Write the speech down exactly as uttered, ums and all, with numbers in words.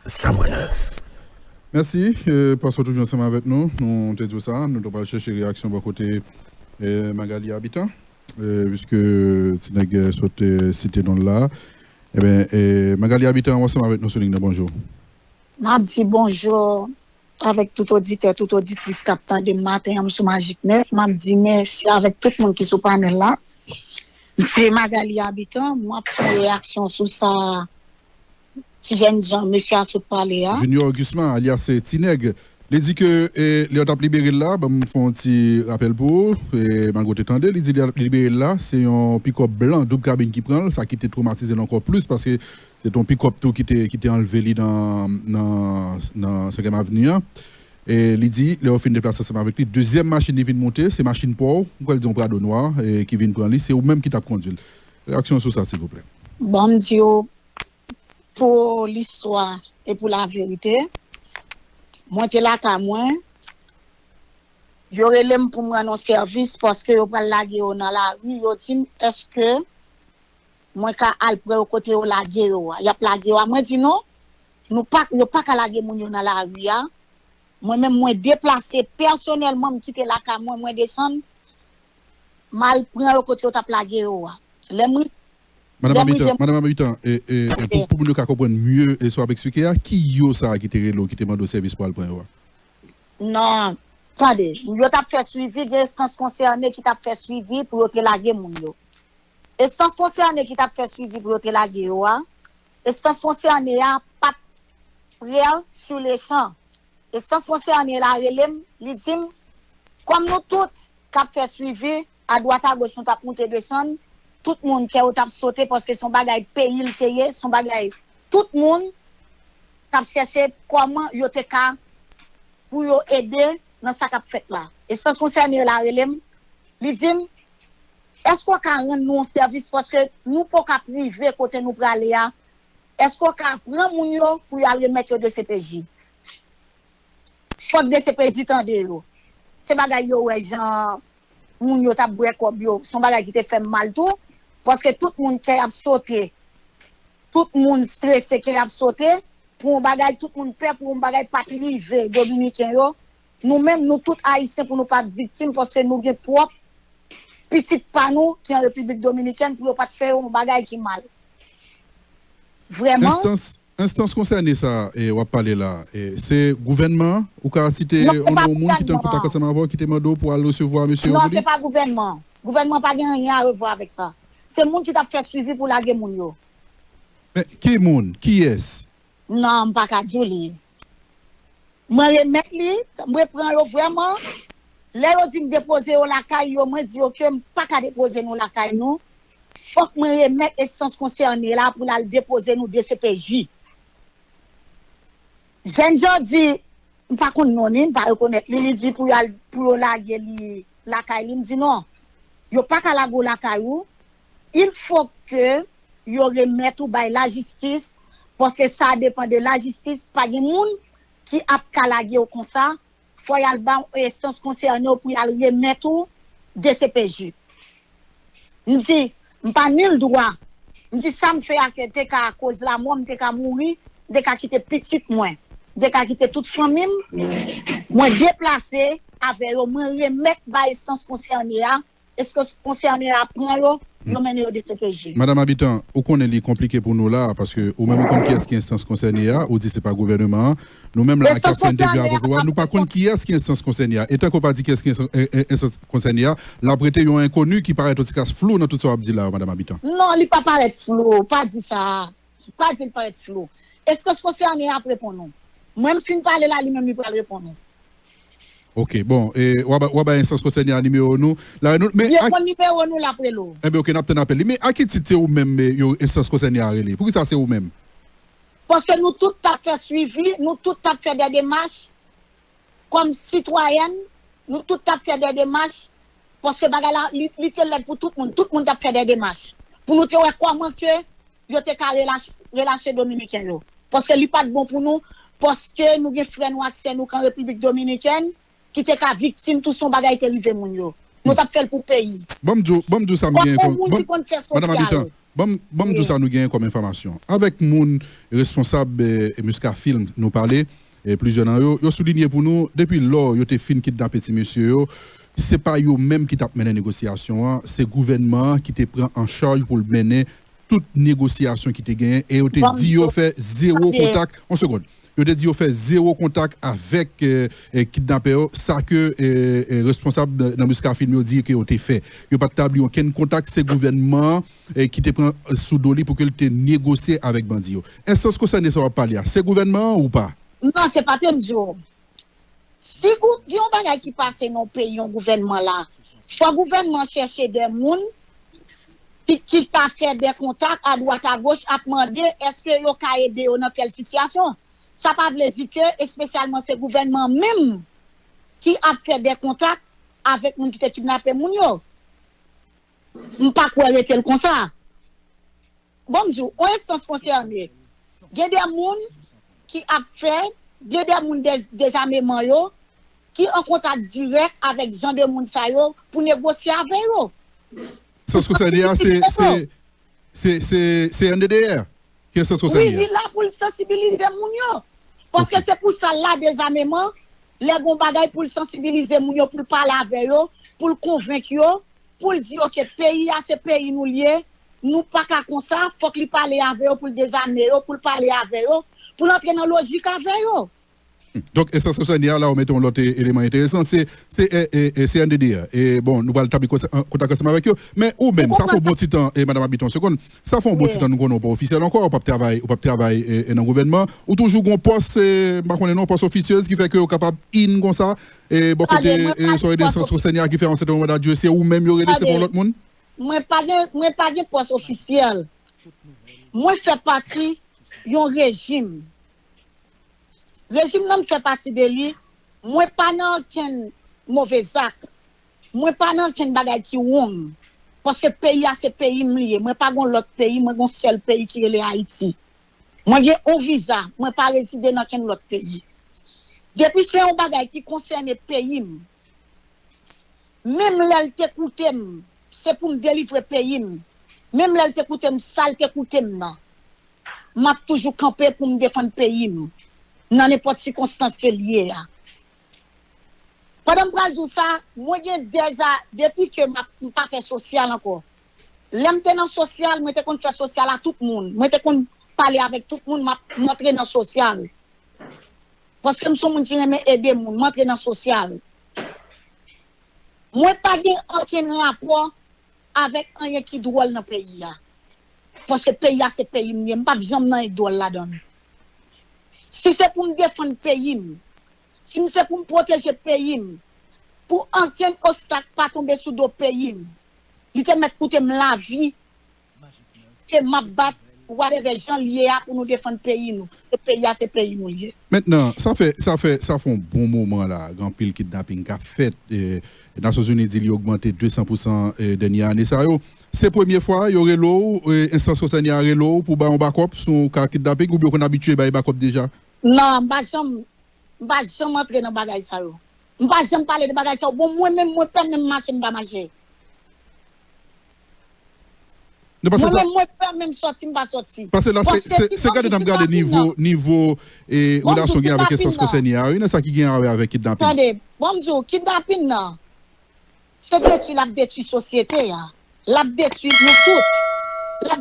Sa mwen nèf. Mèsi, eh, paske w toujou ansanm avèk nou. Nou te di w sa, nou te pral chèche reyaksyon bò kote, eh, Magalie Habitant, eh, piske ti nèg, eh, sot, eh, site non l la. Eben, eh, Magalie Habitant, w ansanm avèk nou sou liy nan, bonjou. M ap di bonjou avèk tout oditè, tout oditris k ap tande m maten an sou Magic nèf. M ap di mèsi avèk tout moun ki sou panèl la. Se Magalie Habitant, m ap fè yon reyaksyon sou sa ti jènjan mesye a sot pale a. Junior Gusma, alyas, eh, Ti Nèg, li di ke, eh, lè yo t ap libere l la, ban m fè yon ti rapèl pou ou, eh, malgre w te tande, li di lè yo t ap libere l la, se yon pikòp blan, doub kabin ki pran l, sa ki te twomatize l ankò plis, paske se te yon pikòp tou ki te, ki te anlve li nan, nan, nan senkyèm Avni an. E li di, lè yo fin deplase ansanm avèk li, dezyèm machin li vin monte, se machin pa w, m kwè l di yon Prado nwa, e ki vin pran li, se ou menm ki t ap kondui l. Reyaksyon sou sa, silvouplè. Bon, m di w, pou listwa e pou laverite, mwen te lakay mwen, yo rele m pou m rann yon sèvis paske yo pral lage yo nan lari, yo di m, èske mwen ka al pran yo kote yo lage yo a? Y ap lage yo a? Mwen di non, nou pa, yo pa ka lage moun yo nan lari a. Mwen menm, mwen deplase pèsonèlman, m kite lakay mwen, mwen desann, m al pran yo kote yo t ap lage yo a. Lè m, Madam lè m Habitant, rive, Madam Habitant, e, e, e, pou, pou moun yo ka konprann mye, e, sa w ap eksplike a, ki yo sa a ki te rele w, ki te mande w sèvis pou al pran yo a? Non, tande, yo t ap fè swivi, gen enstans konsène ki t ap fè swivi pou yo te lage moun yo. Enstans konsène ki t ap fè swivi pou yo te lage yo a, enstans konsène a pa t prè sou lechan. Enstans konsène la rele m, li di m, kòm nou tout k ap fè swivi, adwat agoch nou t ap moute desann, tout moun kè yo t ap sote paske se yon bagay peyi l te ye, se yon bagay tout moun t ap chèche kòman yo te ka pou yo ede nan sa k ap fèt la. Enstans konsène la rele m, li di m, èske w ka rann nou yon sèvis paske nou poko ap rive kote nou prale a? Èske w ka pran moun yo pou y al remèt yo D C P J? Fòk D C P J tande yo. Se bagay yo wè jan moun yo t ap bwè kòb yo. Se yon bagay ki te fè m mal tou. Paske tout moun kè y ap sote. Tout moun strese, kè y ap sote. Pou yon bagay, tout moun pè pou yon bagay pa t rive Dominiken yo. Nou menm, nou tout Ayisyen pou nou pa t viktim paske nou gen pwòp pitit pa nou ki an Repiblik Dominikèn pou yo pa t fè yo yon bagay ki mal. Vrèman. Enstans, enstans konsène sa, e, w ap pale la, e, se gouvènman an? Ou ka site non, se pa non moun ki te an kontak ansanm avè w, ki te mande w pou al resevwa mesye yo pou li? Non, se pa gouvènman. Gouvènman pa gen anyen a revwa avèk sa. Se moun ki t ap fè swivi pou lage moun yo. Men, ki moun? Kiyès? Non, m pa ka di w li. Mwen remèt li, mwen pran yo vrèman. Lè yo di m depoze yo lakay yo, mwen di yo ke m pa ka depoze nou lakay nou. Fòk mwen remèt enstans konsène la pou l al depoze nou D C P J. Jènjan di, m pa konn non li, m pa rekonèt li, li di pou y al, pou yo lage li lakay li. M di non, yo pa ka lage w lakay ou. Il faut que yo remèt ou bay lajistis, paske sa depann de lajistis. Pa gen moun ki ap ka lage w konsa, fò y al ba enstans konsène w pou y al remèt ou D C P J. M di, m pa ni l dwa. M di sa m fè a ke te ka koz lamò, m te ka mouri, m te ka kite pitit mwen, m te ka kite tout fanmi m. Mwen deplase avè yo, mwen remèt bay enstans konsène a, enstans konsène a pran yo, yo mennen yo D C P J. Madam Habitant, ou konnen li konplike pou nou la, paske ou menm ou konn kiyès ki enstans konsène a, ou di se pa gouvènman an. Nou menm la, ki ap fè entèvyou avèk ou a, nou pa konn kiyès ki enstans konsène a. E tanke w pa di kiyès ki enstans, e, e, enstans konsène a, l ap rete yon enkoni ki parèt yon ti kras flou nan tout sa w ap di la yo, Madam Habitant. Non, li pa parèt flou, pa di sa. Pa di l parèt flou. Enstans konsène a ap reponn ou. Mwen m fin pale la, li menm li pral reponn ou. Ok, bon, e, w a ba, w a bay enstans konsène a nimewo nou. La, nou, men, li ak- konn nimewo nou, l ap rele w. Enben, ok, n ap tann apèl li. Men a ki tit se ou menm, e, yo, enstans konsène a rele? Poukisa se ou menm? Paske nou tout t ap fè swivi, nou tout t ap fè dè demach. Kòm sitwayèn, nou tout t ap fè dè demach. Paske bagay la, li, li te lèd pou tout moun. Tout moun t ap fè dè demach. Pou nou te wè kòman ke yo te ka relache, relache Dominiken yo. Paske li pa t bon pou nou, paske nou gen frè nou ak sè nou k an Repiblik Dominikèn, ki te ka viktim tou si yon bagay te rive moun yo. Nou t ap fè l pou peyi. Ban m di w, ban m di w sa m gen enfòm-, ban m, Madam Habitant, Ban m, ban m di w sa nou genyen kòm enfòmasyon. Avèk moun responsab, eh, Muscafilm nou pale, eh, plizyè nan yo, yo soulinye pou nou, depi lò yo te fin kidnape ti mesye yo, se pa yo menm ki t ap mennen negosyasyon an, se gouvènman an ki te pran an chaj pou l mennen tout negosyasyon ki te genyen, e yo te di yo fè zewo kontak. Yon segonn. Yo te di yo fè zewo kontak avèk, eh, eh, kidnapè yo, sa ke, eh, eh, responsab nan, nan Muscafilm yo di ke yo te fè. Yo pa t tabli okenn kontak, se gouvènman an, eh, ki te pran, eh, sou do li pou ke l te negosye avèk bandi yo. Enstans konsène sa w ap pale a, se gouvènman an ou pa? Non, se pa te m di w. Si gou-, gen yon bagay ki pase nan yon peyi, yon gouvènman la, fò gouvènman chèche de moun ki, ki ka fè de kontak adwat agoch ap mande èske yo ka ede yo nan tèl sitiyasyon. Sa pa vle di ke espesyalman se gouvènman menm ki ap fè de kontak avèk moun ki te kidnape moun yo. M pa kwè rete l konsa. Bon, m di w, yon enstans konsène. Gen de moun ki ap fè, gen de moun dez-, dezameman yo, ki an kontak dirèk avèk jan de moun sa yo pou negosye avè yo. Enstans konsène a, se, se, se, se, se N D D R ki enstans konsène a. Wi, li la pou l sansibilize moun yo. Paske se pou sa l la, dezameman, lè gon bagay pou l sansibilize moun yo, pou l pale avè yo, pou l konvenk yo, pou l di, oke, peyi a se peyi nou l ye, nou pa ka konsa, fòk li pale avè yo, pou l dezame yo, pou l pale avè yo, pou l antre nan lojik avè yo. Donk, enstans konsène a, la ou mete yon lòt e-, eleman enteresan, se, se, e, e, e, se N D D R. E, bon, nou pral tabli kontak ansanm avèk yo. Men ou menm, sa fè yon bon ti tan, e, Madanm Abiton, segonn, sa fè yon bon ti tan nou konnen w pa ofisyèl ankò, ou p ap travay, ou p ap travay, e, e, nan gouvènman. Ou toujou gon pòs, e, m pa konnen non, pòs ofisyèz ki fè ke ou kapab in konsa, e, bò kote, e, sa w rele enstans konsène a ki fè yon sèten moman dati, se ou menm yo rele, se pa yon lòt moun? Mwen pa gen, mwen pa gen pòs ofisyèl. Mwen fè pati yon rejim. Rejim nan m fè pati de li, mwen pa nan okenn move zak. Mwen pa nan okenn bagay ki wrong. Paske peyi a se peyi m li ye. Mwen pa gon lòt peyi, mwen gon sèl peyi ki rele Ayiti. Mwen gen yon viza, mwen pa rezide nan okenn lòt peyi. Depi se yon bagay ki konsène peyi m, menm lè l te koute m, se pou m delivre peyi m. Menm lè l te koute m, sa l te koute m nan. M ap toujou kanpe pou m defann peyi m, nan nenpòt sikonstans ke l ye a. Pandan m pral di w sa, mwen gen dèza, depi ke m ap, m pa fè sosyal ankò. Lè m te nan sosyal, mwen te konn fè sosyal a tout moun. Mwen te konn pale avèk tout moun, m ap, m antre nan sosyal. Paske m se yon moun ki renmen ede moun, m antre nan sosyal. Mwen pa gen okenn rapò avèk anyen ki dwòl nan peyi a. Paske peyi a se peyi m ye, m p ap janm nan anyen dwòl ladan l. Si se pou m defann peyi m, si m se pou m pwoteje peyi m, pou okenn obstak pa tonbe sou do peyi m, li te mèt koute m lavi, ke m ap bat, whatever jan l ye a pou nou defann peyi nou. Se peyi a, se peyi nou l ye. Mentnan, sa fè, sa fè, sa fè yon bon moman la, gen anpil kidnaping k ap fèt. E, Nasyonzini di li ogmante de san pousan, e, dènye ane sa yo. Se premye fwa yo rele w, e, enstans konsène a rele w pou bay yon bakòp sou ka kidnaping, oubyen w konn abitye bay bakòp deja? Non, m pa janm, m pa janm antre nan bagay sa yo. M pa janm pale de bagay sa yo. Bon, mwen menm, mwen pè menm mache, m pa mache. Mwen menm, mwen pè menm sòti, m pa sòti. Paske la, se, se, se gade n ap gade nivo, nivo, e, relasyon gen avèk enstans konsène a, wi, nan sa ki gen a wè avèk kidnaping. Tande, bon, m di w, kidnaping nan, se detwi l ap detwi sosyete a. L ap detwi nou tout. L ap